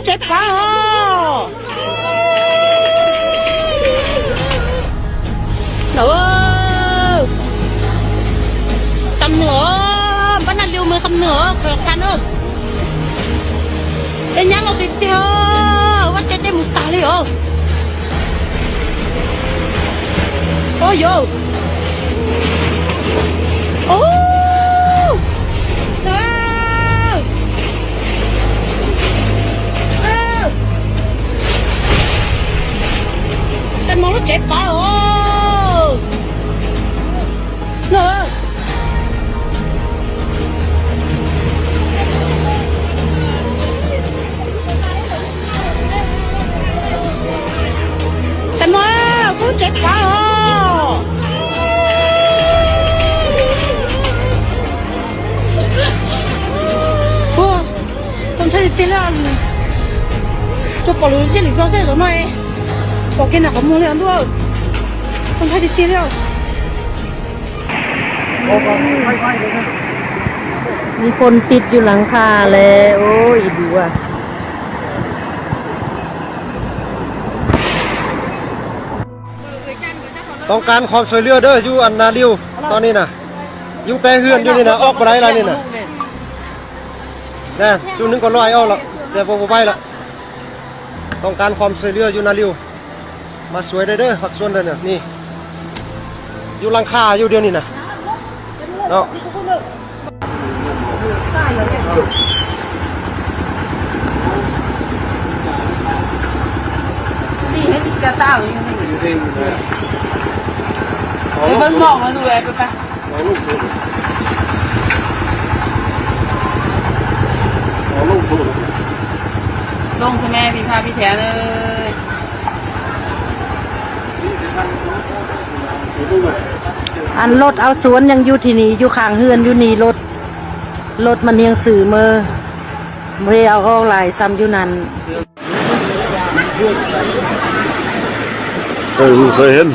ເຈັບປາ ເອີ ຊຳເໜືອ ບ້ານນາລິວເມືອງຊຳເໜືອ ເກີດກັນເອີ ເປັນຫຍັງເຮົາຕິດເຕຍ ວ່າເຕະເຕະໝູຕາຍເລີຍເອີ ໂອ້ໂຢ ໂອ້ ເອີ ເອີ ແຕ່ມອງແລ້ວເຈັບປາ ໂອ້ ເອີ. ແຕງໂມ ກູເຈັບຂາ ໂອ້ ສົງໄສຕິດແລ້ວ ຈົບປະລິນຍາເລີຍ ຊໍເຊໂຕໜ້ອຍ ປອກເກນໜ້າຂະມຸງເລີຍ ອັນດູ ສົງໄສຕິດແລ້ວ. ມີຄົນຕິດຢູ່ຫຼັງຄາແລ້ວ ໂອ້ຍ ອີດູອະ. ຕ້ອງການຄວາມຊ່ວຍເຫຼືອເດີ ຢູ່ອັນນາລິວ ຕອນນີ້ນະ ຢູ່ແປເຮືອນຢູ່ນີ້ນະ ອອກບໍ່ໄດ້ລະນີ້ນະ ແນ່ ຈຸດໜຶ່ງກໍລອຍອອກລະ ແຕ່ບໍ່ ບໍ່ໄປລະ. ຕ້ອງການຄວາມຊ່ວຍເຫຼືອຢູ່ນາລິວ ມາຊ່ວຍໄດ້ເດີ ພາກສ່ວນໃດນະ ນີ້ ຢູ່ຫຼັງຄາຢູ່ດຽວນີ້ນະເນາະ. ນີ້ໃຫ້ຕິດກະຕ່າງຢູ່ນີ້ ໄປເບິ່ງໝອງມາດູ ໄປ ໄປ. ລົງຊະແມ່ ພີ່ພາພີ່ແຖນເອີຍ. ອັນລົດເອົາສວນຍັງຢູ່ທີ່ນີ້ ຢູ່ຂ້າງເຮືອນຢູ່ນີ້ ລົດ ລົດມັນຍັງຊື້ເມີ ບໍ່ໄດ້ເອົາອອກຫຼາຍຊ່ຳຢູ່ນັ້ນ. ເອີ ເຄີຍເຫັນ.